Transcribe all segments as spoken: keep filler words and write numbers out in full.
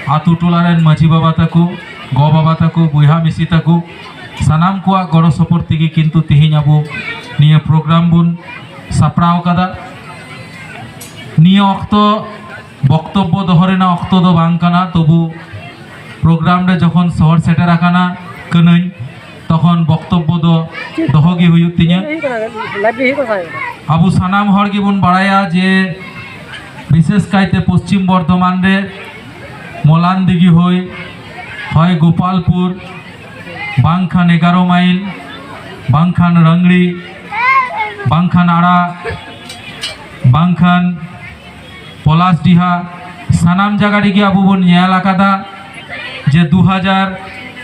ᱟᱛᱳ ᱴᱚᱞᱟ ᱨᱮᱱ ᱢᱟᱹᱡᱷᱤ ᱵᱟᱵᱟ ᱛᱟᱠᱚ, ᱜᱚ ᱵᱟᱵᱟ ᱛᱟᱠᱚ, ᱵᱚᱭᱦᱟ ᱢᱤᱥᱤ ᱛᱟᱠᱚ, ᱥᱟᱱᱟᱢ ᱠᱚᱣᱟᱜ ᱜᱚᱲᱚ ᱥᱚᱯᱚᱦᱚᱫ ᱛᱮᱜᱮ ᱠᱤᱱᱛᱩ ᱛᱮᱦᱮᱧ ᱟᱵᱚ ᱱᱤᱭᱟᱹ ᱯᱨᱳᱜᱨᱟᱢ ᱵᱚᱱ ᱥᱟᱯᱲᱟᱣ ᱟᱠᱟᱫᱟ᱾ ᱱᱤᱭᱟᱹ ᱚᱠᱛᱚ ᱵᱚᱠᱛᱚᱵᱵᱚ ᱫᱚᱦᱚ ᱨᱮᱱᱟᱜ ᱚᱠᱛᱚ ᱫᱚ ᱵᱟᱝ ᱠᱟᱱᱟ, ᱛᱚᱵᱩ ᱯᱨᱳᱜᱨᱟᱢ ᱨᱮ ᱡᱚᱠᱷᱚᱱ ᱥᱚᱦᱚᱨ ᱥᱮᱴᱮᱨ ᱟᱠᱟᱱᱟ ᱠᱟᱹᱱᱟᱹᱧ, ᱛᱚᱠᱷᱚᱱ ᱵᱚᱠᱛᱚᱵᱵᱚ ᱫᱚ ᱫᱚᱦᱚ ᱜᱮ ᱦᱩᱭᱩᱜ ᱛᱤᱧᱟᱹ᱾ ᱟᱵᱚ ᱥᱟᱱᱟᱢ ᱦᱚᱲ ᱜᱮᱵᱚᱱ ᱵᱟᱲᱟᱭᱟ ᱡᱮ ᱵᱤᱥᱮᱥ ᱠᱟᱭᱛᱮ ᱯᱚᱥᱪᱤᱢ ᱵᱚᱨᱫᱷᱚᱢᱟᱱ ᱨᱮ ᱢᱚᱞᱟᱱ ᱫᱤᱜᱷᱤ ᱦᱩᱭ, ᱦᱚᱭ ᱜᱳᱯᱟᱞᱯᱩᱨ, ᱵᱟᱝᱠᱷᱟᱱ ᱮᱜᱟᱨᱚ ᱢᱟᱭᱤᱞ, ᱵᱟᱝᱠᱷᱟᱱ ᱨᱟᱝᱲᱤ, ᱵᱟᱝᱠᱷᱟᱱ ᱟᱲᱟ, ᱵᱟᱝᱠᱷᱟᱱ ᱯᱚᱞᱟᱥᱰᱤᱦᱟ, ᱥᱟᱱᱟᱢ ᱡᱟᱭᱜᱟ ᱨᱮᱜᱮ ᱟᱵᱚ ᱵᱚᱱ ᱧᱮᱞ ᱟᱠᱟᱫᱟ ᱡᱮ ᱫᱩ ᱦᱟᱡᱟᱨ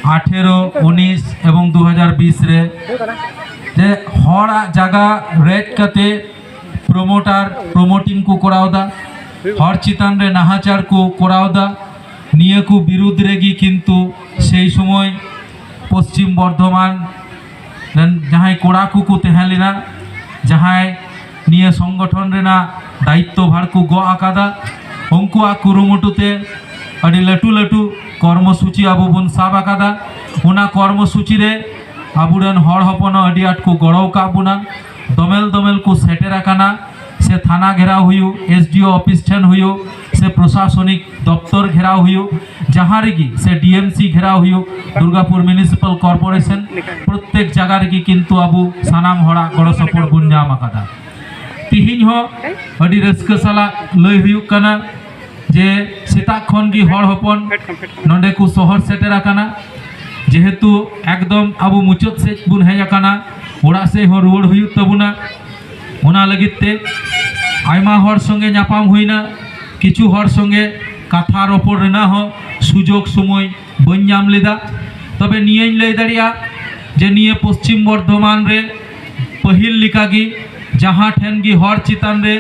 ᱟᱴᱷᱮᱨᱚ, ᱩᱱᱤᱥ ᱮᱵᱚᱝ ᱫᱩ ᱦᱟᱡᱟᱨ ᱵᱤᱥ ᱨᱮ ᱡᱮ ᱦᱚᱲᱟᱜ ᱡᱟᱭᱜᱟ ᱨᱮᱡ ᱠᱟᱛᱮ ᱯᱨᱳᱢᱳᱴᱟᱨ ᱯᱨᱳᱢᱳᱴᱤᱝ ᱠᱚ ᱠᱚᱨᱟᱣ ᱮᱫᱟ, ᱦᱚᱲ ᱪᱮᱛᱟᱱ ᱨᱮ ᱱᱟᱦᱟᱪᱟᱨ ᱠᱚ ᱠᱚᱨᱟᱣ ᱮᱫᱟ᱾ ᱱᱤᱭᱟᱹ ᱠᱚ ᱵᱤᱨᱩᱫᱽ ᱨᱮᱜᱮ ᱠᱤᱱᱛᱩ ᱥᱮᱭ ᱥᱚᱢᱚᱭ ᱯᱚᱥᱪᱤᱢ ᱵᱚᱨᱫᱷᱚᱢᱟᱱ ᱨᱮᱱ ᱡᱟᱦᱟᱸᱭ ᱠᱚᱲᱟ ᱠᱚᱠᱚ ᱛᱟᱦᱮᱸ ᱞᱮᱱᱟ, ᱡᱟᱦᱟᱸᱭ ᱱᱤᱭᱟᱹ ᱥᱚᱝᱜᱚᱴᱷᱚᱱ ᱨᱮᱱᱟᱜ ᱫᱟᱭᱤᱛᱛᱚ ᱵᱷᱟᱨ ᱠᱚ ᱜᱚᱜ ᱟᱠᱟᱫᱟ, ᱩᱱᱠᱩᱣᱟᱜ ᱠᱩᱨᱩᱢᱩᱴᱩ ᱛᱮ ᱟᱹᱰᱤ ᱞᱟᱹᱴᱩ ᱞᱟᱹᱴᱩ ᱠᱚᱨᱢᱚᱥᱩᱪᱤ ᱟᱵᱚ ᱵᱚᱱ ᱥᱟᱵ ᱟᱠᱟᱫᱟ᱾ ᱚᱱᱟ ᱠᱚᱨᱢᱚᱥᱩᱪᱤ ᱨᱮ ᱟᱵᱚᱨᱮᱱ ᱦᱚᱲ ᱦᱚᱯᱚᱱ ᱦᱚᱸ ᱟᱹᱰᱤ ᱟᱸᱴ ᱠᱚ ᱜᱚᱲᱚ ᱟᱠᱟᱫ ᱵᱚᱱᱟ᱾ ᱫᱚᱢᱮᱞ ᱫᱚᱢᱮᱞ ᱠᱚ ᱥᱮᱴᱮᱨ ᱟᱠᱟᱱᱟ, ᱥᱮ ᱛᱷᱟᱱᱟ ᱜᱷᱮᱨᱟᱣ ᱦᱩᱭᱩᱜ, ᱮᱥ ᱰᱤ ᱳ ᱚᱯᱷᱤᱥ ᱴᱷᱮᱱ ᱦᱩᱭᱩᱜ, ᱥᱮ ᱯᱨᱚᱥᱟᱥᱚᱱᱤᱠ ᱫᱚᱯᱛᱚᱨ ᱜᱷᱮᱨᱟᱣ ᱦᱩᱭᱩᱜ, ᱡᱟᱦᱟᱸ ᱨᱮᱜᱮ, ᱥᱮ ᱰᱤ ᱮᱢ ᱥᱤ ᱜᱷᱮᱨᱟᱣ ᱦᱩᱭᱩᱜ, ᱫᱩᱨᱜᱟᱯᱩᱨ ᱢᱤᱭᱩᱱᱤᱥᱤᱯᱟᱞ ᱠᱚᱨᱯᱳᱨᱮᱥᱚᱱ, ᱯᱨᱚᱛᱮᱠ ᱡᱟᱭᱜᱟ ᱨᱮᱜᱮ ᱠᱤᱱᱛᱩ ᱟᱵᱚ ᱥᱟᱱᱟᱢ ᱦᱚᱲᱟᱜ ᱜᱚᱲᱚ ᱥᱚᱯᱚᱦᱚᱫ ᱵᱚᱱ ᱧᱟᱢ ᱟᱠᱟᱫᱟ᱾ ᱛᱤᱦᱤᱧ ᱦᱚᱸ ᱟᱹᱰᱤ ᱨᱟᱹᱥᱠᱟᱹ ᱥᱟᱞᱟᱜ ᱞᱟᱹᱭ ᱦᱩᱭᱩᱜ ᱠᱟᱱᱟ ᱡᱮ ᱥᱮᱛᱟᱜ ᱠᱷᱚᱱ ᱜᱮ ᱦᱚᱲ ᱦᱚᱯᱚᱱ ᱱᱚᱰᱮ ᱠᱚ ᱥᱚᱦᱚᱨ ᱥᱮᱴᱮᱨ ᱟᱠᱟᱱᱟ᱾ ᱡᱮᱦᱮᱛᱩ ᱮᱠᱫᱚᱢ ᱟᱵᱚ ᱢᱩᱪᱟᱹᱫ ᱥᱮᱫ ᱵᱚᱱ ᱦᱮᱡ ᱟᱠᱟᱱᱟ, ᱚᱲᱟᱜ ᱥᱮᱫ ᱦᱚᱸ ᱨᱩᱣᱟᱹᱲ ᱦᱩᱭᱩᱜ ᱛᱟᱵᱚᱱᱟ᱾ ᱚᱱᱟ ᱞᱟᱹᱜᱤᱫ ᱛᱮ ᱟᱭᱢᱟ ᱦᱚᱲ ᱥᱚᱸᱜᱮ ᱧᱟᱯᱟᱢ ᱦᱩᱭᱱᱟ, ᱠᱤᱪᱷᱩ ᱦᱚᱲ ᱥᱚᱸᱜᱮ ᱠᱟᱛᱷᱟ ᱨᱚᱯᱚᱲ ᱨᱮᱱᱟᱜ ᱦᱚᱸ ᱥᱩᱡᱳᱜᱽ ᱥᱚᱢᱚᱭ ᱵᱟᱹᱧ ᱧᱟᱢ ᱞᱮᱫᱟ᱾ ᱛᱚᱵᱮ ᱱᱤᱭᱟᱹᱧ ᱞᱟᱹᱭ ᱫᱟᱲᱮᱭᱟᱜᱼᱟ ᱡᱮ ᱱᱤᱭᱟᱹ ᱯᱚᱥᱪᱤᱢ ᱵᱚᱨᱫᱷᱚᱢᱟᱱ ᱨᱮ ᱯᱟᱹᱦᱤᱞ ᱞᱮᱠᱟᱜᱮ ᱡᱟᱦᱟᱸ ᱴᱷᱮᱱ ᱜᱮ ᱦᱚᱲ ᱪᱮᱛᱟᱱ ᱨᱮ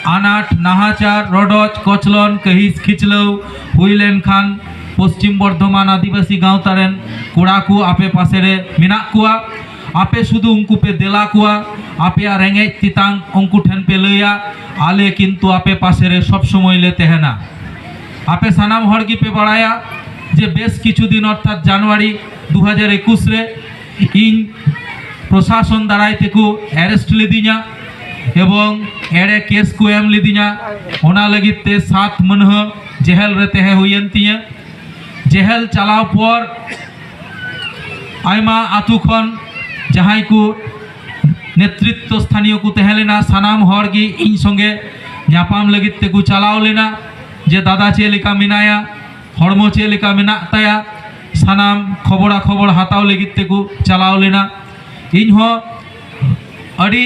ᱟᱱᱟᱴ, ᱱᱟᱦᱟᱪᱟᱨ, ᱨᱚᱰᱚᱡ, ᱠᱚᱪᱞᱚᱱ, ᱠᱟᱹᱦᱤᱥ ᱠᱷᱤᱪᱞᱟᱹᱣ ᱦᱩᱭ ᱞᱮᱱᱠᱷᱟᱱ ᱯᱚᱥᱪᱤᱢ ᱵᱚᱨᱫᱷᱚᱢᱟᱱ ᱟᱹᱫᱤᱵᱟᱹᱥᱤ ᱜᱟᱶᱛᱟ ᱨᱮᱱ ᱠᱚᱲᱟ ᱠᱚ ᱟᱯᱮ ᱯᱟᱥᱮ ᱨᱮ ᱢᱮᱱᱟᱜ ᱠᱚᱣᱟ᱾ ᱟᱯᱮ ᱥᱩᱫᱷᱩ ᱩᱱᱠᱩ ᱯᱮ ᱫᱮᱞᱟ ᱠᱚᱣᱟ, ᱟᱯᱮᱭᱟᱜ ᱨᱮᱸᱜᱮᱡ ᱛᱮᱛᱟᱝ ᱩᱱᱠᱩ ᱴᱷᱮᱱ ᱯᱮ ᱞᱟᱹᱭᱟ, ᱟᱞᱮ ᱠᱤᱱᱛᱩ ᱟᱯᱮ ᱯᱟᱥᱮ ᱨᱮ ᱥᱚᱵ ᱥᱚᱢᱚᱭ ᱞᱮ ᱛᱟᱦᱮᱱᱟ᱾ ᱟᱯᱮ ᱥᱟᱱᱟᱢ ᱦᱚᱲ ᱜᱮᱯᱮ ᱵᱟᱲᱟᱭᱟ ᱡᱮ ᱵᱮᱥ ᱠᱤᱪᱷᱩ ᱫᱤᱱ ᱚᱨᱛᱷᱟᱛ ᱡᱟᱱᱩᱣᱟᱨᱤ ᱫᱩ ᱦᱟᱡᱟᱨ ᱮᱠᱩᱥ ᱨᱮ ᱤᱧ ᱯᱨᱚᱥᱟᱥᱚᱱ ᱫᱟᱨᱟᱭ ᱛᱮᱠᱚ ᱮᱨᱮᱥᱴ ᱞᱤᱫᱤᱧᱟ ᱮᱵᱚᱝ ᱮᱲᱮ ᱠᱮᱥ ᱠᱚ ᱮᱢ ᱞᱤᱫᱤᱧᱟ᱾ ᱚᱱᱟ ᱞᱟᱹᱜᱤᱫ ᱛᱮ ᱥᱟᱛ ᱢᱟᱹᱱᱦᱟᱹ ᱡᱮᱦᱮᱞ ᱨᱮ ᱛᱟᱦᱮᱸ ᱦᱩᱭᱮᱱ ᱛᱤᱧᱟᱹ᱾ ᱡᱮᱦᱮᱞ ᱪᱟᱞᱟᱣ ᱯᱚᱨ ᱟᱭᱢᱟ ᱟᱛᱳ ᱠᱷᱚᱱ ᱡᱟᱦᱟᱸᱭ ᱠᱚ ᱱᱮᱛᱨᱤᱛᱵ ᱥᱛᱷᱟᱱᱤᱭᱚ ᱠᱚ ᱛᱟᱦᱮᱸ ᱞᱮᱱᱟ, ᱥᱟᱱᱟᱢ ᱦᱚᱲ ᱜᱮ ᱤᱧ ᱥᱚᱸᱜᱮ ᱧᱟᱯᱟᱢ ᱞᱟᱹᱜᱤᱫ ᱛᱮᱠᱚ ᱪᱟᱞᱟᱣ ᱞᱮᱱᱟ ᱡᱮ ᱫᱟᱫᱟ ᱪᱮᱫ ᱞᱮᱠᱟ ᱢᱮᱱᱟᱭᱟ, ᱦᱚᱲᱢᱚ ᱪᱮᱫ ᱞᱮᱠᱟ ᱢᱮᱱᱟᱜ ᱛᱟᱭᱟ, ᱥᱟᱱᱟᱢ ᱠᱷᱚᱵᱚᱨᱟ ᱠᱷᱚᱵᱚᱨ ᱦᱟᱛᱟᱣ ᱞᱟᱹᱜᱤᱫ ᱛᱮᱠᱚ ᱪᱟᱞᱟᱣ ᱞᱮᱱᱟ᱾ ᱤᱧ ᱦᱚᱸ ᱟᱹᱰᱤ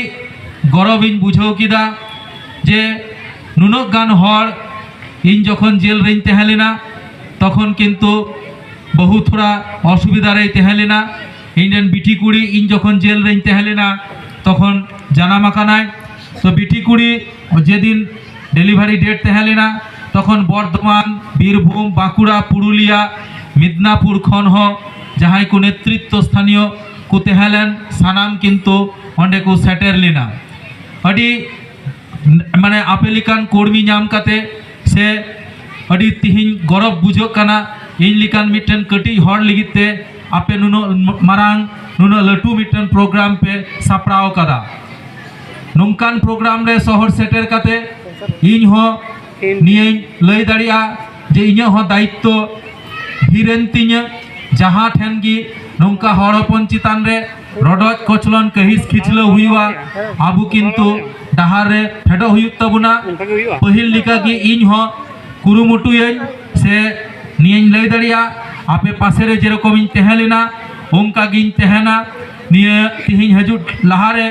ᱜᱚᱨᱚᱵᱤᱧ ᱵᱩᱡᱷᱟᱹᱣ ᱠᱮᱫᱟ ᱡᱮ ᱱᱩᱱᱟᱹᱜ ᱜᱟᱱ ᱦᱚᱲ, ᱤᱧ ᱡᱚᱠᱷᱚᱱ ᱡᱮᱞ ᱨᱮᱧ ᱛᱟᱦᱮᱸ ᱞᱮᱱᱟ ᱛᱚᱠᱷᱚᱱ ᱠᱤᱱᱛᱩ ᱵᱚᱦᱩ ᱛᱷᱚᱲᱟ ᱚᱥᱩᱵᱤᱫᱷᱟ ᱨᱮᱭ ᱛᱟᱦᱮᱸ ᱞᱮᱱᱟ᱾ ᱤᱧ ᱨᱮᱱ ᱵᱤᱴᱤ ᱠᱩᱲᱤ ᱤᱧ ᱡᱚᱠᱷᱚᱱ ᱡᱮᱞ ᱨᱮᱧ ᱛᱟᱦᱮᱸ ᱞᱮᱱᱟ ᱛᱚᱠᱷᱚᱱ ᱡᱟᱱᱟᱢ ᱟᱠᱟᱱᱟᱭ᱾ ᱛᱚ ᱵᱤᱴᱤ ᱠᱩᱲᱤ ᱡᱮᱫᱤᱱ ᱰᱮᱞᱤᱵᱷᱟᱨᱤ ᱰᱮᱴ ᱛᱟᱦᱮᱸ ᱞᱮᱱᱟ ᱛᱚᱠᱷᱚᱱ ᱵᱚᱨᱫᱷᱚᱢᱟᱱ, ᱵᱤᱨᱵᱷᱩᱢ, ᱵᱟᱸᱠᱩᱲᱟ, ᱯᱩᱨᱩᱞᱤᱭᱟ, ᱢᱤᱫᱱᱟᱯᱩᱨ ᱠᱷᱚᱱ ᱦᱚᱸ ᱡᱟᱦᱟᱸᱭ ᱠᱚ ᱱᱮᱛᱨᱤᱛᱵ ᱥᱛᱷᱟᱱᱤᱭᱚ ᱠᱚ ᱛᱟᱦᱮᱸ ᱞᱮᱱ ᱥᱟᱱᱟᱢ ᱠᱤᱱᱛᱩ ᱚᱸᱰᱮ ᱠᱚ ᱥᱮᱴᱮᱨ ᱞᱮᱱᱟ᱾ ᱟᱹᱰᱤ ᱢᱟᱱᱮ ᱟᱯᱮ ᱞᱮᱠᱟᱱ ᱠᱚᱨᱢᱤ ᱧᱟᱢ ᱠᱟᱛᱮ ᱥᱮ ᱟᱹᱰᱤ ᱛᱤᱦᱤᱧ ᱜᱚᱨᱚᱵᱽ ᱵᱩᱡᱷᱟᱹᱜ ᱠᱟᱱᱟ ᱤᱧ ᱞᱮᱠᱟᱱ ᱢᱤᱫᱴᱮᱱ ᱠᱟᱹᱴᱤᱡ ᱦᱚᱲ ᱞᱟᱹᱜᱤᱫ ᱛᱮ ᱟᱯᱮ ᱱᱩᱱᱟᱹᱜ ᱢᱟᱨᱟᱝ ᱱᱩᱱᱟᱹᱜ ᱞᱟᱹᱴᱩ ᱢᱤᱫᱴᱮᱱ ᱯᱨᱳᱜᱨᱟᱢ ᱯᱮ ᱥᱟᱯᱲᱟᱣ ᱠᱟᱫᱟ᱾ ᱱᱚᱝᱠᱟᱱ ᱯᱨᱳᱜᱨᱟᱢ ᱨᱮ ᱥᱚᱦᱚᱨ ᱥᱮᱴᱮᱨ ᱠᱟᱛᱮ ᱤᱧ ᱦᱚᱸ ᱱᱤᱭᱟᱹᱧ ᱞᱟᱹᱭ ᱫᱟᱲᱮᱭᱟᱜᱼᱟ ᱡᱮ ᱤᱧᱟᱹᱜ ᱦᱚᱸ ᱫᱟᱭᱤᱛᱛᱚ ᱰᱷᱮᱨᱮᱱ ᱛᱤᱧᱟᱹ᱾ ᱡᱟᱦᱟᱸ ᱴᱷᱮᱱ ᱜᱮ ᱱᱚᱝᱠᱟ ᱦᱚᱲ ᱦᱚᱯᱚᱱ ᱪᱮᱛᱟᱱ ᱨᱮ ᱨᱚᱰᱚᱡ ᱠᱚᱪᱞᱚᱱ ᱠᱟᱹᱦᱤᱥ ᱠᱷᱤᱪᱞᱟᱹᱣ ᱦᱩᱭᱩᱜᱼᱟ, ᱟᱵᱚ ᱠᱤᱱᱛᱩ ᱰᱟᱦᱟᱨ ᱨᱮ ᱯᱷᱮᱰᱚᱜ ᱦᱩᱭᱩᱜ ᱛᱟᱵᱚᱱᱟ᱾ ᱯᱟᱹᱦᱤᱞ ᱞᱮᱠᱟᱜᱮ ᱤᱧ ᱦᱚᱸ ᱠᱩᱨᱩᱢᱩᱴᱩᱭᱟᱹᱧ ᱥᱮ ᱱᱤᱭᱟᱹᱧ ᱞᱟᱹᱭ ᱫᱟᱲᱮᱭᱟᱜᱼᱟ, ᱟᱯᱮ ᱯᱟᱥᱮ ᱨᱮ ᱡᱮᱨᱚᱠᱚᱢᱤᱧ ᱛᱟᱦᱮᱸ ᱞᱮᱱᱟ ᱚᱱᱠᱟ ᱜᱤᱧ ᱛᱟᱦᱮᱱᱟ᱾ ᱱᱤᱭᱟᱹ ᱛᱤᱦᱤᱧ ᱦᱤᱡᱩᱜ ᱞᱟᱦᱟᱨᱮ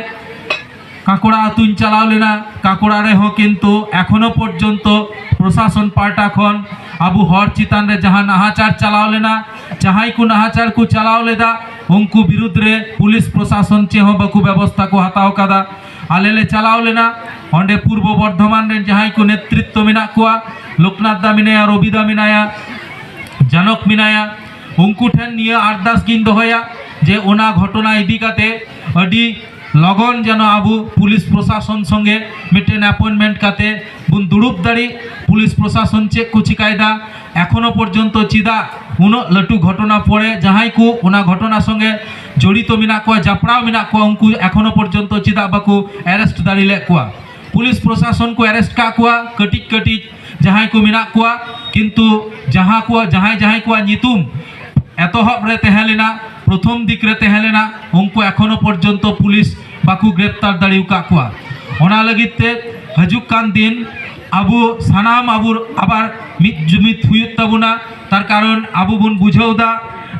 ᱠᱟᱸᱠᱚᱲᱟ ᱟᱹᱛᱩᱧ ᱪᱟᱞᱟᱣ ᱞᱮᱱᱟ᱾ ᱠᱟᱸᱠᱚᱲᱟ ᱨᱮᱦᱚᱸ ᱠᱤᱱᱛᱩ ᱮᱠᱷᱚᱱᱚ ᱯᱚᱨᱡᱚᱱᱛᱚ ᱯᱨᱚᱥᱟᱥᱚᱱ ᱯᱟᱦᱴᱟ ᱠᱷᱚᱱ ᱟᱵᱚ ᱦᱚᱲ ᱪᱮᱛᱟᱱ ᱨᱮ ᱡᱟᱦᱟᱸ ᱱᱟᱦᱟᱪᱟᱨ ᱪᱟᱞᱟᱣ ᱞᱮᱱᱟ, ᱡᱟᱦᱟᱸᱭ ᱠᱚ ᱱᱟᱦᱟᱪᱟᱨ ᱠᱚ ᱪᱟᱞᱟᱣ ᱞᱮᱫᱟ ᱩᱱᱠᱩ ᱵᱤᱨᱩᱫᱽ ᱨᱮ ᱯᱩᱞᱤᱥ ᱯᱨᱚᱥᱟᱥᱚᱱ ᱪᱮᱫ ᱦᱚᱸ ᱵᱟᱠᱚ ᱵᱮᱵᱚᱥᱛᱷᱟ ᱠᱚ ᱦᱟᱛᱟᱣ ᱠᱟᱫᱟ᱾ ᱟᱞᱮ ᱞᱮ ᱪᱟᱞᱟᱣ ᱞᱮᱱᱟ ᱚᱸᱰᱮ ᱯᱩᱨᱵᱚ ᱵᱚᱨᱫᱷᱚᱢᱟᱱ ᱨᱮᱱ ᱡᱟᱦᱟᱸᱭ ᱠᱚ ᱱᱮᱛᱨᱤᱛᱵ ᱢᱮᱱᱟᱜ ᱠᱚᱣᱟ, ᱞᱳᱠᱱᱟᱛᱷ ᱫᱟ ᱢᱮᱱᱟᱭᱟ, ᱨᱚᱵᱤ ᱫᱟ ᱢᱮᱱᱟᱭᱟ, ᱡᱟᱱᱚᱠ ᱢᱮᱱᱟᱭᱟ, ᱩᱱᱠᱩ ᱴᱷᱮᱱ ᱱᱤᱭᱟᱹ ᱟᱨᱫᱟᱥ ᱜᱤᱧ ᱫᱚᱦᱚᱭᱟ ᱡᱮ ᱚᱱᱟ ᱜᱷᱚᱴᱚᱱᱟ ᱤᱫᱤ ᱠᱟᱛᱮ ᱟᱹᱰᱤ ᱞᱚᱜᱚᱱ ᱡᱮᱱᱚ ᱟᱵᱚ ᱯᱩᱞᱤᱥ ᱯᱨᱚᱥᱟᱥᱚᱱ ᱥᱚᱸᱜᱮ ᱢᱤᱫᱴᱮᱱ ᱮᱯᱚᱭᱮᱱᱴᱢᱮᱱᱴ ᱠᱟᱛᱮ ᱵᱚᱱ ᱫᱩᱲᱩᱵ ᱫᱟᱲᱮ᱾ ᱯᱩᱞᱤᱥ ᱯᱨᱚᱥᱟᱥᱚᱱ ᱪᱮᱫ ᱠᱚ ᱪᱤᱠᱟᱭᱮᱫᱟ, ᱮᱠᱷᱚᱱᱳ ᱯᱚᱨᱡᱚᱱᱛᱚ ᱪᱮᱫᱟᱜ ᱩᱱᱟᱹᱜ ᱞᱟᱹᱴᱩ ᱜᱷᱚᱴᱚᱱᱟ ᱯᱚᱨᱮ ᱡᱟᱦᱟᱸᱭ ᱠᱚ ᱚᱱᱟ ᱜᱷᱚᱴᱚᱱᱟ ᱥᱚᱸᱜᱮ ᱡᱚᱲᱤᱛᱚ ᱢᱮᱱᱟᱜ ᱠᱚᱣᱟ, ᱡᱟᱯᱲᱟᱣ ᱢᱮᱱᱟᱜ ᱠᱚᱣᱟ, ᱩᱱᱠᱩ ᱮᱠᱷᱚᱱᱳ ᱯᱚᱨᱡᱚᱱᱛᱚ ᱪᱮᱫᱟᱜ ᱵᱟᱠᱚ ᱮᱨᱮᱥᱴ ᱫᱟᱲᱮ ᱞᱮᱫ ᱠᱚᱣᱟ? ᱯᱩᱞᱤᱥ ᱯᱨᱚᱥᱟᱥᱚᱱ ᱠᱚ ᱮᱨᱮᱥᱴ ᱠᱟᱜ ᱠᱚᱣᱟ ᱠᱟᱹᱴᱤᱡ ᱠᱟᱹᱴᱤᱡ ᱡᱟᱦᱟᱸᱭ ᱠᱚ ᱢᱮᱱᱟᱜ ᱠᱚᱣᱟ, ᱠᱤᱱᱛᱩ ᱡᱟᱦᱟᱸ ᱠᱚ ᱡᱟᱦᱟᱸᱭ ᱡᱟᱦᱟᱸᱭ ᱠᱚᱣᱟᱜ ᱧᱩᱛᱩᱢ ᱮᱛᱚᱦᱚᱵ ᱨᱮ ᱛᱟᱦᱮᱸ ᱞᱮᱱᱟ, ᱯᱨᱚᱛᱷᱚᱢ ᱫᱤᱠ ᱨᱮ ᱛᱟᱦᱮᱸ ᱞᱮᱱᱟ, ᱩᱱᱠᱩ ᱮᱠᱷᱚᱱᱳ ᱯᱚᱨᱡᱚᱱᱛᱚ ᱯᱩᱞᱤᱥ ᱵᱟᱠᱚ ᱜᱨᱮᱯᱛᱟᱨ ᱫᱟᱲᱮ ᱟᱠᱟᱫ ᱠᱚᱣᱟ᱾ ᱚᱱᱟ ᱞᱟᱹᱜᱤᱫ ᱛᱮ ᱦᱤᱡᱩᱜ ᱠᱟᱱ ᱫᱤᱱ ᱟᱵᱚ ᱥᱟᱱᱟᱢ ᱟᱵᱚ ᱟᱵᱟᱨ ᱢᱤᱫ ᱡᱩᱢᱤᱫ ᱦᱩᱭᱩᱜ ᱛᱟᱵᱚᱱᱟ᱾ ᱛᱟᱨ ᱠᱟᱨᱚᱱ ᱟᱵᱚ ᱵᱚᱱ ᱵᱩᱡᱷᱟᱹᱣ ᱮᱫᱟ,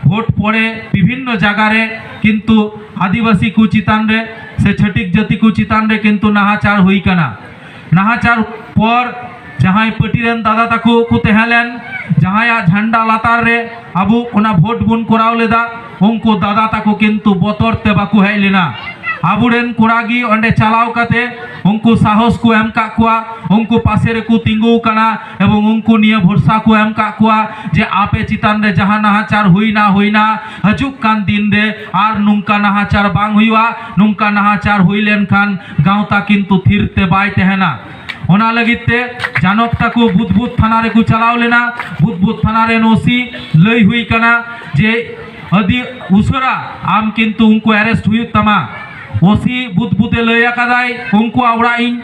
ᱵᱷᱳᱴ ᱯᱚᱨᱮ ᱵᱤᱵᱷᱤᱱᱱᱚ ᱡᱟᱭᱜᱟ ᱨᱮ ᱠᱤᱱᱛᱩ ᱟᱹᱫᱤᱵᱟᱹᱥᱤ ᱠᱚ ᱪᱮᱛᱟᱱ ᱨᱮ ᱥᱮ ᱪᱷᱟᱹᱴᱤᱠ ᱡᱟᱹᱛᱤ ᱠᱚ ᱪᱮᱛᱟᱱ ᱨᱮ ᱠᱤᱱᱛᱩ ᱱᱟᱦᱟᱪᱟᱨ ᱦᱩᱭ ᱠᱟᱱᱟ᱾ ᱱᱟᱦᱟᱪᱟᱨ ᱯᱚᱨ ᱡᱟᱦᱟᱸᱭ ᱯᱟᱹᱴᱤ ᱨᱮᱱ ᱫᱟᱫᱟ ᱛᱟᱠᱚ ᱠᱚ ᱛᱟᱦᱮᱸ ᱞᱮᱱ, ᱡᱟᱦᱟᱸᱭᱟᱜ ᱡᱷᱟᱱᱰᱟ ᱞᱟᱛᱟᱨ ᱨᱮ ᱟᱵᱚ ᱚᱱᱟ ᱵᱷᱳᱴ ᱵᱚᱱ ᱠᱚᱨᱟᱣ ᱞᱮᱫᱟ, ᱩᱱᱠᱩ ᱫᱟᱫᱟ ᱛᱟᱠᱚ ᱠᱤᱱᱛᱩ ᱵᱚᱛᱚᱨ ᱛᱮ ᱵᱟᱠᱚ ᱦᱮᱡ ᱞᱮᱱᱟ᱾ ᱟᱵᱚᱨᱮᱱ ᱠᱚᱲᱟ ᱜᱮ ᱚᱸᱰᱮ ᱪᱟᱞᱟᱣ ᱠᱟᱛᱮ ᱩᱱᱠᱩ ᱥᱟᱦᱚᱥ ᱠᱚ ᱮᱢ ᱠᱟᱜ ᱠᱚᱣᱟ, ᱩᱱᱠᱩ ᱯᱟᱥᱮ ᱨᱮᱠᱚ ᱛᱤᱸᱜᱩ ᱠᱟᱱᱟ ᱮᱵᱚᱝ ᱩᱱᱠᱩ ᱱᱤᱭᱟᱹ ᱵᱷᱚᱨᱥᱟ ᱠᱚ ᱮᱢ ᱠᱟᱜ ᱠᱚᱣᱟ ᱡᱮ ᱟᱯᱮ ᱪᱮᱛᱟᱱ ᱨᱮ ᱡᱟᱦᱟᱸ ᱱᱟᱦᱟᱪᱟᱨ ᱦᱩᱭᱱᱟ, ᱦᱩᱭᱱᱟ, ᱦᱤᱡᱩᱜ ᱠᱟᱱ ᱫᱤᱱ ᱨᱮ ᱟᱨ ᱱᱚᱝᱠᱟ ᱱᱟᱦᱟᱪᱟᱨ ᱵᱟᱝ ᱦᱩᱭᱩᱜᱼᱟ, ᱱᱚᱝᱠᱟ ᱱᱟᱦᱟᱪᱟᱨ ᱦᱩᱭ ᱞᱮᱱᱠᱷᱟᱱ ᱜᱟᱶᱛᱟ ᱠᱤᱱᱛᱩ ᱛᱷᱤᱨ ᱛᱮ ᱵᱟᱭ ᱛᱟᱦᱮᱱᱟ᱾ ᱚᱱᱟ ᱞᱟᱹᱜᱤᱫ ᱛᱮ ᱡᱟᱱᱚᱠ ᱛᱟᱠᱚ ᱵᱩᱫᱵᱩᱫ ᱛᱷᱟᱱᱟ ᱨᱮᱠᱚ ᱪᱟᱞᱟᱣ ᱞᱮᱱᱟ᱾ ᱵᱩᱫᱵᱩᱫ ᱛᱷᱟᱱᱟ ᱨᱮᱱ ᱳᱥᱤ ᱞᱟᱹᱭ ᱦᱩᱭ ᱠᱟᱱᱟ ᱡᱮ ᱟᱹᱰᱤ ᱩᱥᱟᱹᱨᱟ ᱟᱢ ᱠᱤᱱᱛᱩ ᱩᱱᱠᱩ ᱮᱨᱮᱥᱴ ᱦᱩᱭᱩᱜ ᱛᱟᱢᱟ᱾ ᱳᱥᱤ ᱵᱩᱫᱵᱩᱫᱮ ᱞᱟᱹᱭ ᱟᱠᱟᱫᱟᱭ, ᱩᱱᱠᱩᱣᱟᱜ ᱚᱲᱟᱜ ᱤᱧ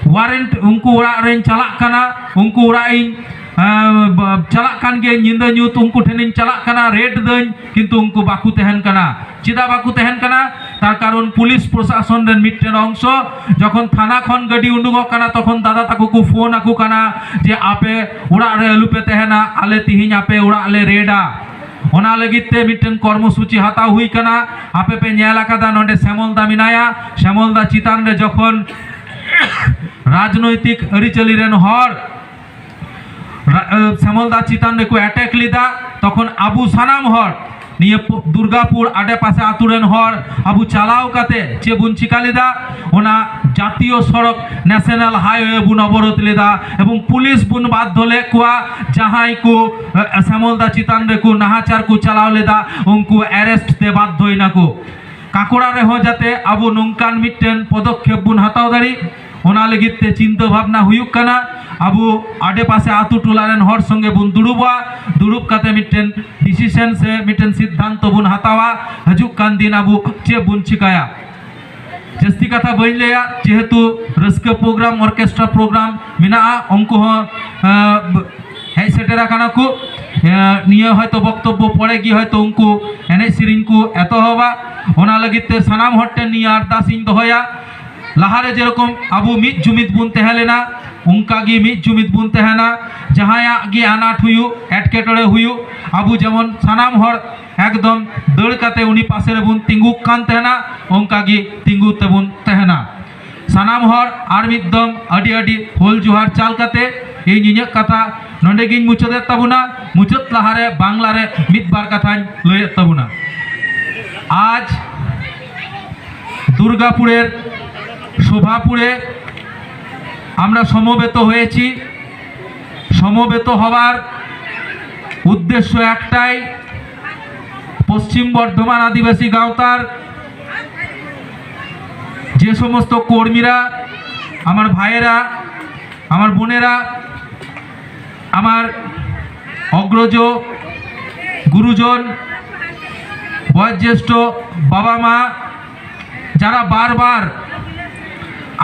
ᱳᱣᱟᱨᱮᱱᱴ, ᱩᱱᱠᱩ ᱚᱲᱟᱜ ᱨᱮᱧ ᱪᱟᱞᱟᱜ ᱠᱟᱱᱟ, ᱩᱱᱠᱩ ᱚᱲᱟᱜ ᱤᱧ ᱮᱸ, ᱵᱟ-, ᱪᱟᱞᱟᱜ ᱠᱟᱱ ᱜᱮ, ᱧᱤᱫᱟᱹ ᱧᱩᱛ ᱩᱱᱠᱩ ᱴᱷᱮᱱᱤᱧ ᱪᱟᱞᱟᱜ ᱠᱟᱱᱟ, ᱨᱮᱰ ᱫᱟᱹᱧ, ᱠᱤᱱᱛᱩ ᱩᱱᱠᱩ ᱵᱟᱠᱚ ᱛᱟᱦᱮᱱ ᱠᱟᱱᱟ᱾ ᱪᱮᱫᱟᱜ ᱵᱟᱠᱚ ᱛᱟᱦᱮᱱ ᱠᱟᱱᱟ? ᱛᱟᱨ ᱠᱟᱨᱚᱱ ᱯᱩᱞᱤᱥ ᱯᱨᱚᱥᱟᱥᱚᱱ ᱨᱮᱱ ᱢᱤᱫᱴᱮᱱ ᱚᱝᱥᱚ ᱡᱚᱠᱷᱚᱱ ᱛᱷᱟᱱᱟ ᱠᱷᱚᱱ ᱜᱟᱹᱰᱤ ᱩᱰᱩᱠᱚᱜ ᱠᱟᱱᱟ, ᱛᱚᱠᱷᱚᱱ ᱫᱟᱫᱟ ᱛᱟᱠᱚ ᱠᱚ ᱯᱷᱳᱱ ᱟᱠᱚ ᱠᱟᱱᱟ ᱡᱮ ᱟᱯᱮ ᱚᱲᱟᱜ ᱨᱮ ᱟᱞᱚᱯᱮ ᱛᱟᱦᱮᱱᱟ, ᱟᱞᱮ ᱛᱤᱦᱤᱧ ᱟᱯᱮ ᱚᱲᱟᱜ ᱞᱮ ᱨᱮᱰᱟ᱾ ᱚᱱᱟ ᱞᱟᱹᱜᱤᱫ ᱛᱮ ᱢᱤᱫᱴᱮᱱ ᱠᱚᱨᱢᱚᱥᱩᱪᱤ ᱦᱟᱛᱟᱣ ᱦᱩᱭ ᱠᱟᱱᱟ᱾ ᱟᱯᱮ ᱯᱮ ᱧᱮᱞ ᱟᱠᱟᱫᱟ, ᱱᱚᱰᱮ ᱥᱮᱢᱚᱞ ᱫᱟ ᱢᱮᱱᱟᱭᱟ, ᱥᱮᱢᱚᱞ ᱫᱟ ᱪᱮᱛᱟᱱ ᱨᱮ ᱡᱚᱠᱷᱚᱱ ᱨᱟᱡᱽᱱᱳᱭᱛᱤᱠ ᱟᱹᱨᱤᱪᱟᱹᱞᱤ ᱨᱮᱱ ᱦᱚᱲ ᱨᱟ-, ᱮ, ᱥᱮᱢᱚᱞ ᱫᱟ ᱪᱮᱛᱟᱱ ᱨᱮᱠᱚ ᱮᱴᱮᱠ ᱞᱮᱫᱟ, ᱛᱚᱠᱷᱚᱱ ᱟᱵᱚ ᱥᱟᱱᱟᱢ ᱦᱚᱲ, ᱱᱤᱭᱟᱹ ᱯᱚ-, ᱫᱩᱨᱜᱟᱯᱩᱨ ᱟᱰᱮᱯᱟᱥᱮ ᱟᱛᱳ ᱨᱮᱱ ᱦᱚᱲ, ᱟᱵᱚ ᱪᱟᱞᱟᱣ ᱠᱟᱛᱮ ᱪᱮᱫ ᱵᱚᱱ ᱪᱤᱠᱟ ᱞᱮᱫᱟ? ᱚᱱᱟ ᱡᱟᱛᱤᱭᱚ ᱥᱚᱲᱚᱠ, ᱱᱮᱥᱱᱟᱞ ᱦᱟᱭᱣᱮ ᱵᱚᱱ ᱚᱵᱚᱨᱳᱫᱷ ᱞᱮᱫᱟ ᱮᱵᱚᱝ ᱯᱩᱞᱤᱥ ᱵᱚᱱ ᱵᱟᱫᱽᱫᱷᱚ ᱞᱮᱫ ᱠᱚᱣᱟ, ᱡᱟᱦᱟᱸᱭ ᱠᱚ, ᱮ, ᱥᱮᱢᱚᱞ ᱫᱟ ᱪᱮᱛᱟᱱ ᱨᱮᱠᱚ ᱱᱟᱦᱟᱪᱟᱨ ᱠᱚ ᱪᱟᱞᱟᱣ ᱞᱮᱫᱟ, ᱩᱱᱠᱩ ᱮᱨᱮᱥᱴ ᱛᱮ ᱵᱟᱫᱽᱫᱷᱚᱭᱮᱱᱟ ᱠᱚ᱾ ᱠᱟᱠᱚᱲᱟ ᱨᱮᱦᱚᱸ ᱡᱟᱛᱮ ᱟᱵᱚ ᱱᱚᱝᱠᱟᱱ ᱢᱤᱫᱴᱮᱱ ᱯᱚᱫᱚᱠᱷᱮᱯ ᱵᱚᱱ ᱦᱟᱛᱟᱣ ᱫᱟᱲᱮᱜ, ᱚᱱᱟ ᱞᱟᱹᱜᱤᱫ ᱛᱮ ᱪᱤᱱᱛᱟᱹ ᱵᱷᱟᱵᱽᱱᱟ ᱦᱩᱭᱩᱜ ᱠᱟᱱᱟ, ᱟᱵᱚ ᱟᱰᱮᱯᱟᱥᱮ ᱟᱛᱳ ᱴᱚᱞᱟ ᱨᱮᱱ ᱦᱚᱲ ᱥᱚᱸᱜᱮ ᱵᱚᱱ ᱫᱩᱲᱩᱵᱚᱜᱼᱟ, ᱫᱩᱲᱩᱵ ᱠᱟᱛᱮ ᱢᱤᱫᱴᱮᱱ ᱰᱤᱥᱤᱥᱮᱱ ᱥᱮ ᱢᱤᱫᱴᱮᱱ ᱥᱤᱫᱽᱫᱷᱟᱱᱛᱚ ᱵᱚᱱ ᱦᱟᱛᱟᱣᱟ ᱦᱤᱡᱩᱜ ᱠᱟᱱ ᱫᱤᱱ ᱟᱵᱚ ᱪᱮᱫ ᱵᱚᱱ ᱪᱤᱠᱟᱹᱭᱟ᱾ ᱡᱟᱹᱥᱛᱤ ᱠᱟᱛᱷᱟ ᱵᱟᱹᱧ ᱞᱟᱹᱭᱟ, ᱡᱮᱦᱮᱛᱩ ᱨᱟᱹᱥᱠᱟᱹ ᱯᱨᱳᱜᱨᱟᱢ, ᱚᱨᱠᱮᱥᱴᱨᱟ ᱯᱨᱳᱜᱨᱟᱢ ᱢᱮᱱᱟᱜᱼᱟ, ᱩᱱᱠᱩ ᱦᱚᱸ ᱦᱮᱡ ᱥᱮᱴᱮᱨ ᱟᱠᱟᱱᱟ ᱠᱚ᱾ ᱱᱤᱭᱟᱹ ᱦᱚᱭᱛᱳ ᱵᱚᱠᱛᱚᱵᱵᱚ ᱯᱚᱨᱮ ᱜᱮ ᱦᱚᱭᱛᱳ ᱩᱱᱠᱩ ᱮᱱᱮᱡ ᱥᱮᱨᱮᱧ ᱠᱚ ᱮᱛᱚᱦᱚᱵᱟ᱾ ᱚᱱᱟ ᱞᱟᱹᱜᱤᱫ ᱛᱮ ᱥᱟᱱᱟᱢ ᱦᱚᱲ ᱴᱷᱮᱱ ᱱᱤᱭᱟᱹ ᱟᱨᱫᱟᱥ ᱤᱧ ᱫᱚᱦᱚᱭᱟ, ᱞᱟᱦᱟᱨᱮ ᱡᱮᱨᱚᱠᱚᱢ ᱟᱵᱚ ᱢᱤᱫ ᱡᱩᱢᱤᱫ ᱵᱚᱱ ᱛᱟᱦᱮᱸ ᱞᱮᱱᱟ, ᱚᱱᱠᱟ ᱜᱮ ᱢᱤᱫ ᱡᱩᱢᱤᱫ ᱵᱚᱱ ᱛᱟᱦᱮᱱᱟ᱾ ᱡᱟᱦᱟᱸᱭᱟᱜ ᱜᱮ ᱟᱱᱟᱴ ᱦᱩᱭᱩᱜ, ᱮᱴᱠᱮᱴᱚᱬᱮ ᱦᱩᱭᱩᱜ, ᱟᱵᱚ ᱡᱮᱢᱚᱱ ᱥᱟᱱᱟᱢ ᱦᱚᱲ ᱮᱠᱫᱚᱢ ᱫᱟᱹᱲ ᱠᱟᱛᱮ ᱩᱱᱤ ᱯᱟᱥᱮ ᱨᱮᱵᱚᱱ ᱛᱤᱸᱜᱩ ᱠᱟᱱ ᱛᱟᱦᱮᱱᱟ, ᱚᱱᱠᱟ ᱜᱮ ᱛᱤᱸᱜᱩ ᱛᱮᱵᱚᱱ ᱛᱟᱦᱮᱱᱟ᱾ ᱥᱟᱱᱟᱢ ᱦᱚᱲ ᱟᱨ ᱢᱤᱫ ᱫᱚᱢ ᱟᱹᱰᱤ ᱟᱹᱰᱤ ᱦᱩᱞ ᱡᱚᱦᱟᱨ ᱪᱟᱞ ᱠᱟᱛᱮ ᱤᱧ ᱤᱧᱟᱹᱜ ᱠᱟᱛᱷᱟ ᱱᱚᱰᱮ ᱜᱤᱧ ᱢᱩᱪᱟᱹᱫᱮᱫ ᱛᱟᱵᱚᱱᱟ᱾ ᱢᱩᱪᱟᱹᱫ ᱞᱟᱦᱟᱨᱮ ᱵᱟᱝᱞᱟᱨᱮ ᱢᱤᱫ ᱵᱟᱨ ᱠᱟᱛᱷᱟᱧ ᱞᱟᱹᱭᱮᱫ ᱛᱟᱵᱚᱱᱟ᱾ আজ দুর্গাপুরের শোভাপুরে আমরা সমবেত হয়েছি। সমবেত হওয়ার উদ্দেশ্য একটাই, পশ্চিম বর্ধমান আদিবাসী গাঁওতার যে সমস্ত কর্মীরা, আমার ভাইয়েরা, আমার বোনেরা, আমার অগ্রজ, গুরুজন, বয়োজ্যেষ্ঠ বাবা মা, যারা বারবার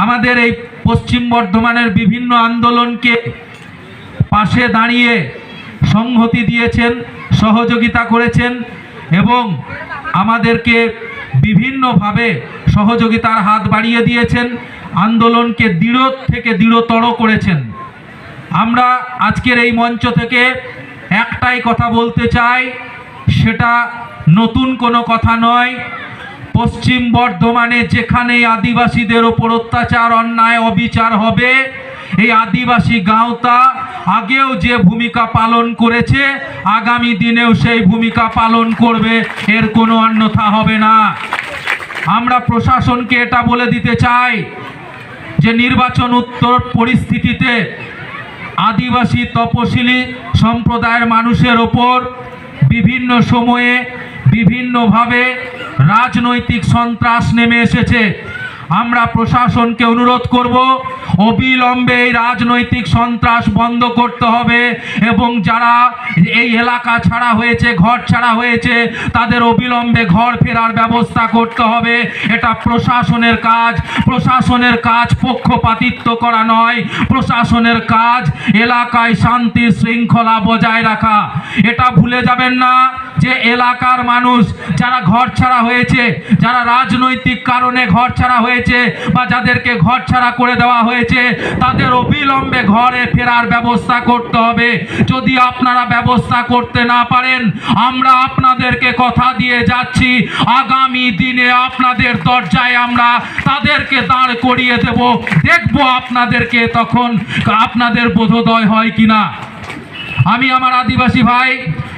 আমাদের এই পশ্চিম বর্ধমানের বিভিন্ন আন্দোলনকে পাশে দাঁড়িয়ে সংহতি দিয়েছেন, সহযোগিতা করেছেন এবং আমাদেরকে বিভিন্নভাবে সহযোগিতার হাত বাড়িয়ে দিয়েছেন, আন্দোলনকে দৃঢ় থেকে দৃঢ়তর করেছেন। আমরা আজকের এই মঞ্চ থেকে একটাই কথা বলতে চাই, সেটা নতুন কোনো কথা নয়। পশ্চিম বর্ধমানে যেখানে আদিবাসীদের ওপর অত্যাচার, অন্যায়, অবিচার হবে, এই আদিবাসী গাঁওতা আগেও যে ভূমিকা পালন করেছে, আগামী দিনেও সেই ভূমিকা পালন করবে, এর কোনো অন্যথা হবে না। আমরা প্রশাসনকে এটা বলে দিতে চাই যে নির্বাচন উত্তর পরিস্থিতিতে আদিবাসী তপশিলি সম্প্রদায়ের মানুষের ওপর বিভিন্ন সময়ে বিভিন্নভাবে রাজনৈতিক সন্ত্রাস নেমে এসেছে। আমরা প্রশাসনকে অনুরোধ করব, অবিলম্বে এই রাজনৈতিক সন্ত্রাস বন্ধ করতে হবে এবং যারা এই এলাকা ছাড়া হয়েছে, ঘর ছাড়া হয়েছে, তাদের অবিলম্বে ঘর ফেরার ব্যবস্থা করতে হবে। এটা প্রশাসনের কাজ। প্রশাসনের কাজ পক্ষপাতিত্ব করা নয়। প্রশাসনের কাজ এলাকায় শান্তি শৃঙ্খলা বজায় রাখা। এটা ভুলে যাবেন না যে এলাকার মানুষ যারা ঘর ছাড়া হয়েছে, যারা রাজনৈতিক কারণে ঘর ছাড়া হয়েছে বা যাদেরকে ঘর ছাড়া করে দেওয়া হয়েছে, তাদের অবিলম্বে ঘরে ফেরার ব্যবস্থা করতে হবে। যদি আপনারা ব্যবস্থা করতে না পারেন, আমরা আপনাদেরকে কথা দিয়ে যাচ্ছি, আগামী দিনে আপনাদের দরজায় আমরা তাদেরকে দাঁড় করিয়ে দেব। দেখব আপনাদেরকে তখন আপনাদের বোধোদয় হয় কিনা। আমি আমার আদিবাসী ভাই,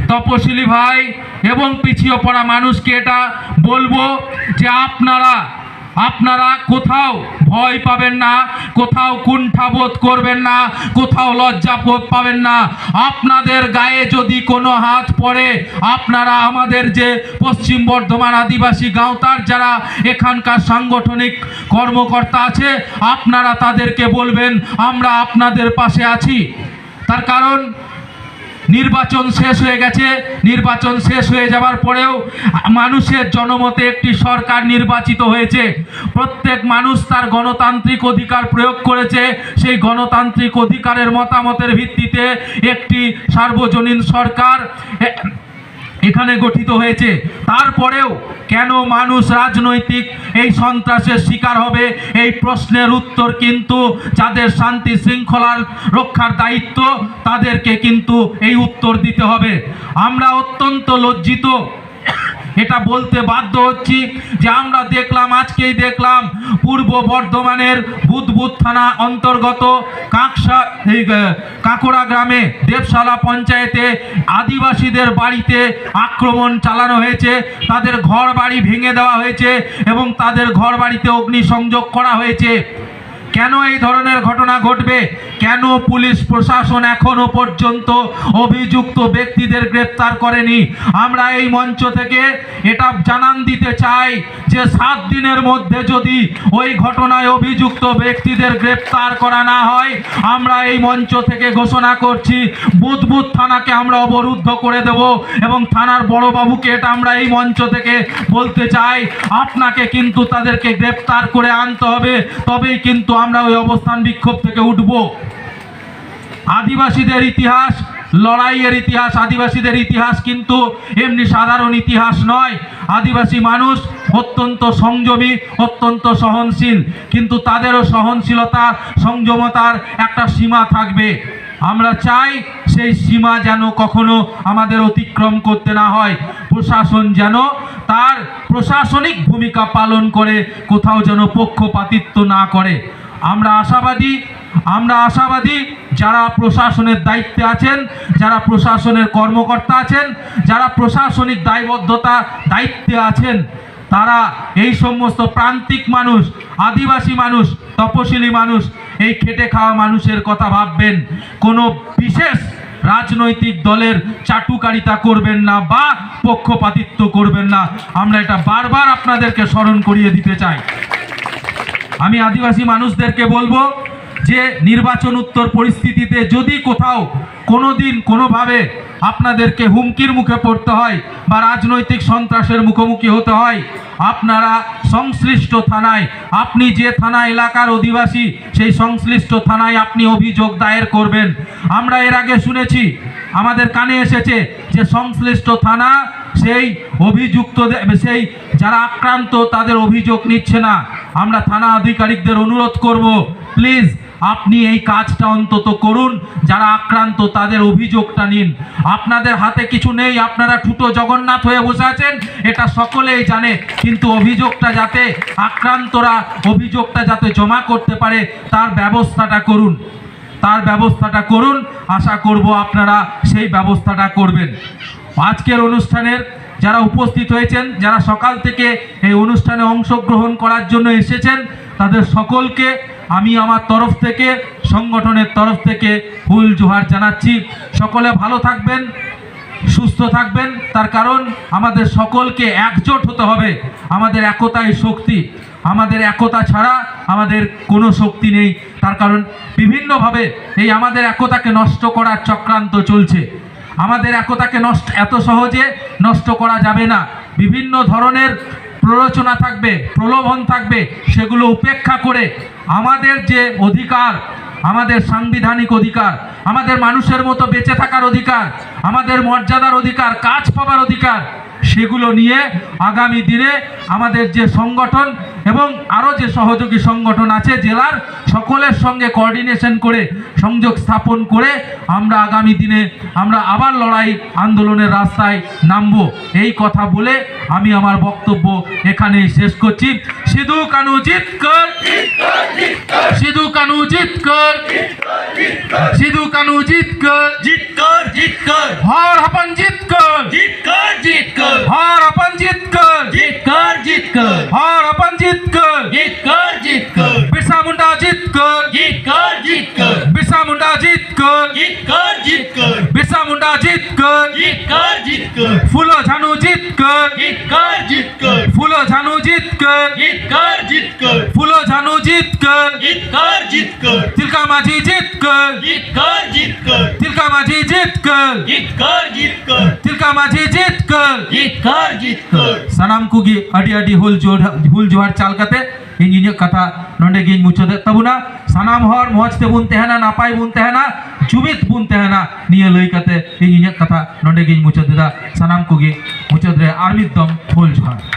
তপশিলি ভাই এবং পিছিয়ে পড়া মানুষকে এটা বলবো যে আপনারা আপনারা কোথাও ভয় পাবেন না, কোথাও কুণ্ঠাবোধ করবেন না, কোথাও লজ্জাবোধ পাবেন না। আপনাদের গায়ে যদি কোনো হাত পড়ে, আপনারা আমাদের যে পশ্চিম বর্ধমান আদিবাসী গাঁওতার যারা এখানকার সাংগঠনিক কর্মকর্তা আছে, আপনারা তাদেরকে বলবেন, আমরা আপনাদের পাশে আছি। তার কারণ নির্বাচন শেষ হয়ে গেছে। নির্বাচন শেষ হয়ে যাওয়ার পরেও মানুষের জনমতে একটি সরকার নির্বাচিত হয়েছে। প্রত্যেক মানুষ তার গণতান্ত্রিক অধিকার প্রয়োগ করেছে। সেই গণতান্ত্রিক অধিকারের মতামতের ভিত্তিতে একটি সার্বজনীন সরকার এ-, এখানে গঠিত হয়েছে। তারপরেও কেন মানুষ রাজনৈতিক এই সন্ত্রাসের শিকার হবে, এই প্রশ্নের উত্তর কিন্তু যাদের শান্তি শৃঙ্খলার রক্ষার দায়িত্ব, তাদেরকে কিন্তু এই উত্তর দিতে হবে। আমরা অত্যন্ত লজ্জিত, এটা বলতে বাধ্য হচ্ছি যে আমরা দেখলাম, আজকেই দেখলাম পূর্ব বর্ধমানের বুদবুদ থানা অন্তর্গত কাঁকসা এই, আহ, কাঁকড়া গ্রামে দেবশালা পঞ্চায়েতে আদিবাসীদের বাড়িতে আক্রমণ চালানো হয়েছে, তাদের ঘর বাড়ি ভেঙে দেওয়া হয়েছে এবং তাদের ঘর বাড়িতে অগ্নিসংযোগ করা হয়েছে। কেন এই ধরনের ঘটনা ঘটবে? কেন পুলিশ প্রশাসন এখনো পর্যন্ত অভিযুক্ত ব্যক্তিদের গ্রেপ্তার করেনি? আমরা এই মঞ্চ থেকে এটা জানান দিতে চাই যে সাত দিনের মধ্যে যদি ওই ঘটনায় অভিযুক্ত ব্যক্তিদের গ্রেপ্তার করা না হয়, আমরা এই মঞ্চ থেকে ঘোষণা করছি, বুদবুদ থানাকে আমরা অবরুদ্ধ করে দেব। এবং থানার বড়বাবুকে এটা আমরা এই মঞ্চ থেকে বলতে চাই, আপনাকে কিন্তু তাদেরকে গ্রেপ্তার করে আনতে হবে, তবেই কিন্তু আমরা ওই অবস্থান বিক্ষোভ থেকে উঠব। আদিবাসীদের ইতিহাস, লড়াইয়ের ইতিহাস, আদিবাসীদের ইতিহাস কিন্তু এমনি সাধারণ ইতিহাস নয়। আদিবাসী মানুষ অত্যন্ত সংযমী, অত্যন্ত সহনশীল, কিন্তু তাদেরও সহনশীলতা, সংযমতার একটা সীমা থাকবে। আমরা চাই সেই সীমা যেন কখনো আমাদের অতিক্রম করতে না হয়। প্রশাসন যেন তার প্রশাসনিক ভূমিকা পালন করে, কোথাও যেন পক্ষপাতিত্ব না করে। আমরা আশাবাদী, আমরা আশাবাদী, যারা প্রশাসনের দায়িত্বে আছেন, যারা প্রশাসনের কর্মকর্তা আছেন, যারা প্রশাসনিক দায়বদ্ধতা, দায়িত্বে আছেন, তারা, এই সমস্ত প্রান্তিক মানুষ, আদিবাসী মানুষ, তপশিলি মানুষ, এই খেটে খাওয়া মানুষের কথা ভাববেন। কোনো বিশেষ রাজনৈতিক দলের চাটুকারিতা করবেন না বা পক্ষপাতিত্ব করবেন না। আমরা এটা বারবার আপনাদেরকে স্মরণ করিয়ে দিতে চাই। আমি আদিবাসী মানুষদেরকে বলবো যে নির্বাচন উত্তর পরিস্থিতিতে যদি কোথাও কোনো দিন কোনোভাবে আপনাদেরকে হুমকির মুখে পড়তে হয় বা রাজনৈতিক সন্ত্রাসের মুখোমুখি হতে হয়, আপনারা সংশ্লিষ্ট থানায়, আপনি যে থানা এলাকার অধিবাসী, সেই সংশ্লিষ্ট থানায় আপনি অভিযোগ দায়ের করবেন। আমরা এর আগে শুনেছি, আমাদের কানে এসেছে যে সংশ্লিষ্ট থানা সেই অভিযুক্তদের, সেই যারা আক্রান্ত, তাদের অভিযোগ নিচ্ছে না। আমরা থানা আধিকারিকদের অনুরোধ করব, প্লিজ, আপনি এই কাজটা অন্তত করুন, যারা আক্রান্ত তাদের অভিযোগটা নিন। আপনাদের হাতে কিছু নেই, আপনারা ঠুটো জগন্নাথ হয়ে বসে আছেন, এটা সকলেই জানে, কিন্তু অভিযোগটা যাতে আক্রান্তরা অভিযোগটা যাতে জমা করতে পারে, তার ব্যবস্থাটা করুন, তার ব্যবস্থাটা করুন। আশা করব আপনারা সেই ব্যবস্থাটা করবেন। আজকের অনুষ্ঠানের যারা উপস্থিত হয়েছেন, যারা সকাল থেকে এই অনুষ্ঠানে অংশগ্রহণ করার জন্য এসেছেন, তাদের সকলকে আমি আমার তরফ থেকে, সংগঠনের তরফ থেকে হুল জোহার জানাচ্ছি। সকলে ভালো থাকবেন, সুস্থ থাকবেন। তার কারণ আমাদের সকলকে একজোট হতে হবে। আমাদের একতাই শক্তি। আমাদের একতা ছাড়া আমাদের কোনো শক্তি নেই। তার কারণ বিভিন্নভাবে এই আমাদের একতাকে নষ্ট করার চক্রান্ত চলছে। আমাদের একতাকে নষ্ট, এত সহজে নষ্ট করা যাবে না। বিভিন্ন ধরনের প্ররোচনা থাকবে, প্রলোভন থাকবে, সেগুলো উপেক্ষা করে আমাদের যে অধিকার, আমাদের সাংবিধানিক অধিকার, আমাদের মানুষের মতো বেঁচে থাকার অধিকার, আমাদের মর্যাদার অধিকার, কাজ পাবার অধিকার, সেগুলো নিয়ে আগামী দিনে আমাদের যে সংগঠন এবং আরও যে সহযোগী সংগঠন আছে জেলার, সকলের সঙ্গে কোঅর্ডিনেশন করে, সংযোগ স্থাপন করে আমরা আগামী দিনে আমরা আবার লড়াই আন্দোলনের রাস্তায় নামবো। এই কথা বলে আমি আমার বক্তব্য এখানেই শেষ করছি। সিধু কানু জিতকর, সিধু কানু জিতকর, সিধু কানু জিতকর। জিতকর জিতকর হর হপন জিতকর, জিতকর জিতকর হর হপন জিতকর, জিতকর জিতকর হর হপন জিতকর। জিতকর জিতকর বিরসা মুন্ডা জিতকর, জিতকর জিতকর বিরসা মুন্ডা জিতকর, জিতকর জিতকর বিরসা মুন্ডা জিতকর। জিতকর জিতকর ফুলো ঝানু জিতকর, জিতকর জিতকর ফুলো ঝানু জিতকর, জিতকর জিতকর ফুলো ঝানু জিতকর। জিতকর জিতকর তিলকা মাঝি জিতকর, জিতকর জিতকর ᱛᱤᱞᱠᱟ ᱢᱟᱹᱡᱷᱤ ᱡᱤᱛᱠᱟᱹᱨ, ᱡᱤᱛᱠᱟᱹᱨ ᱡᱤᱛᱠᱟᱹᱨ ᱛᱤᱞᱠᱟ ᱢᱟᱹᱡᱷᱤ ᱡᱤᱛᱠᱟᱹᱨ᱾ ᱡᱤᱛᱠᱟᱹᱨ ᱡᱤᱛᱠᱟᱹᱨ᱾ ᱥᱟᱱᱟᱢ ᱠᱚᱜᱮ ᱟᱹᱰᱤ ᱟᱹᱰᱤ ᱦᱩᱞ ᱡᱳᱦᱟᱨ, ᱦᱩᱞ ᱡᱳᱦᱟᱨ ᱪᱟᱞ ᱠᱟᱛᱮ ᱤᱧ ᱤᱧᱟᱹᱜ ᱠᱟᱛᱷᱟ ᱱᱚᱰᱮ ᱜᱤᱧ ᱢᱩᱪᱟᱹᱫᱮᱫ ᱛᱟᱵᱚᱱᱟ᱾ ᱥᱟᱱᱟᱢ ᱦᱚᱲ ᱢᱚᱡᱽ ᱛᱮᱵᱚᱱ ᱛᱟᱦᱮᱱᱟ, ᱱᱟᱯᱟᱭ ᱵᱚᱱ ᱛᱟᱦᱮᱱᱟ, ᱡᱩᱢᱤᱫ ᱵᱚᱱ ᱛᱟᱦᱮᱱᱟ, ᱱᱤᱭᱟᱹ ᱞᱟᱹᱭ ᱠᱟᱛᱮ ᱤᱧ ᱤᱧᱟᱹᱜ ᱠᱟᱛᱷᱟ ᱱᱚᱰᱮ ᱜᱤᱧ ᱢᱩᱪᱟᱹᱫ ᱮᱫᱟ᱾ ᱥᱟᱱᱟᱢ ᱠᱚᱜᱮ ᱢᱩᱪᱟᱹᱫ ᱨᱮ ᱟᱨ ᱢᱤᱫ ᱫᱚᱢ ᱦᱩᱞ ᱡᱳᱦᱟᱨ᱾